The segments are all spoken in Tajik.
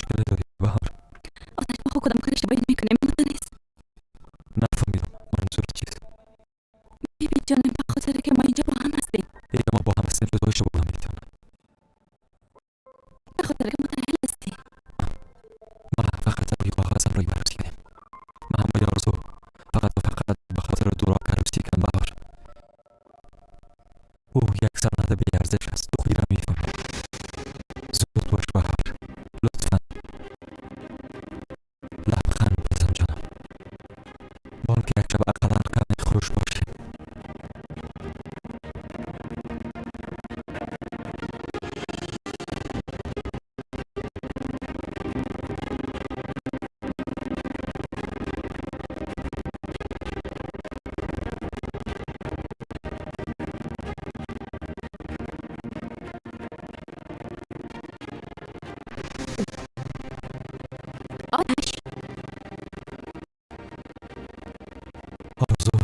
Мушкиле дорӣ, Баҳор? Оташ, мо кадом кори иштибоҳӣ намекунем, нест? Нафаҳмидам, манзур чист? Биби ҷонам, ба хотире ки мо инҷо бо ҳам ҳастем. Эй, мо бо ҳам ҳастем, ҷудои шумо буда метавонад. Ба хотире ки мутаҳил ҳастӣ. Ма фақат рӯи коғаз ҳамроҳи арӯсӣ кардем. Ма ҳамроҳи Орзу фақату фақат ба хотири дурак арӯсӣ кардам, Баҳор. Ӯ як санади беарзиш аст, ту хира мефаҳмӣ. Зуд бош, Баҳор, лутфан. Лабханд бизан, ҷонам. Бон ки як шаб ақаллан каме хуш бошем. Оташ. Орзу,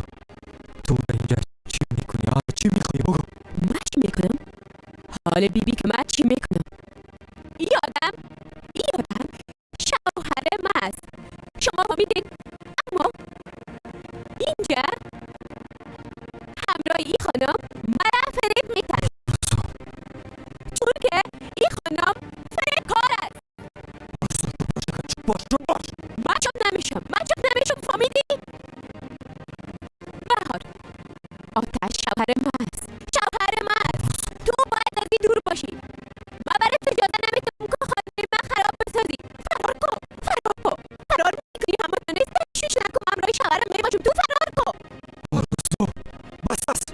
ту дар инҷа чӣ мекунӣ? А, чӣ мехоҳӣ, бугӯ? Ман чӣ мекунам? Ҳоли биби ки ман чӣ мекунам? Ин одам шавҳари ман аст. Шумо фаҳмидед? Аммо инҷа ҳамроҳи ин хонум мара фиреб мекард. Орзу. Чун ки ин хонум фиребкор аст. Орзу, чуп бош, чуп бош, чуп бош. Ман чуп намешам, ман чуп намешам, фаҳмидӣ? Баҳор, Оташ шавҳари ман аст, шавҳари ман аст. Ту бояд аз ин дур бошӣ. Ман барои ту иҷоза наметавонам ки хонаи ман хароб бисозӣ. Фарор кун, фарор кун, фарор мекунӣ, ҳама нест, ташвиш накун, ман ҳамроҳи шавҳарам мебошам, ту фарор кун. Орзу, бас аст.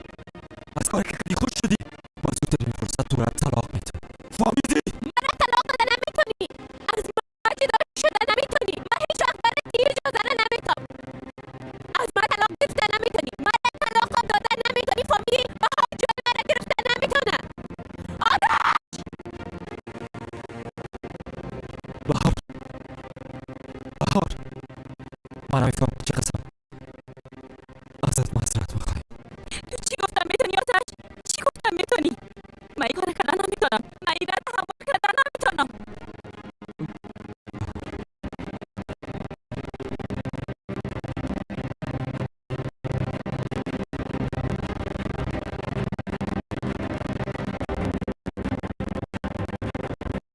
Аз коре ки кардӣ хуш шудӣ. Ба зудтарин фурсат тура талоқ метавон. Фаҳмидӣ? Мара талоқ дода наметавонӣ, аз ман ҷудо шуда наметавонӣ. Ман ҳеҷ вақт барои ту иҷозара наметавонам. Аз ман талоқ гирифта наметавонӣ, мара талоқ дода наметавонӣ, фаҳмидӣ? Баҳор ҷои мара гирифта наметавонад. Оташ! Баҳор, Баҳор, ман намефаҳмам.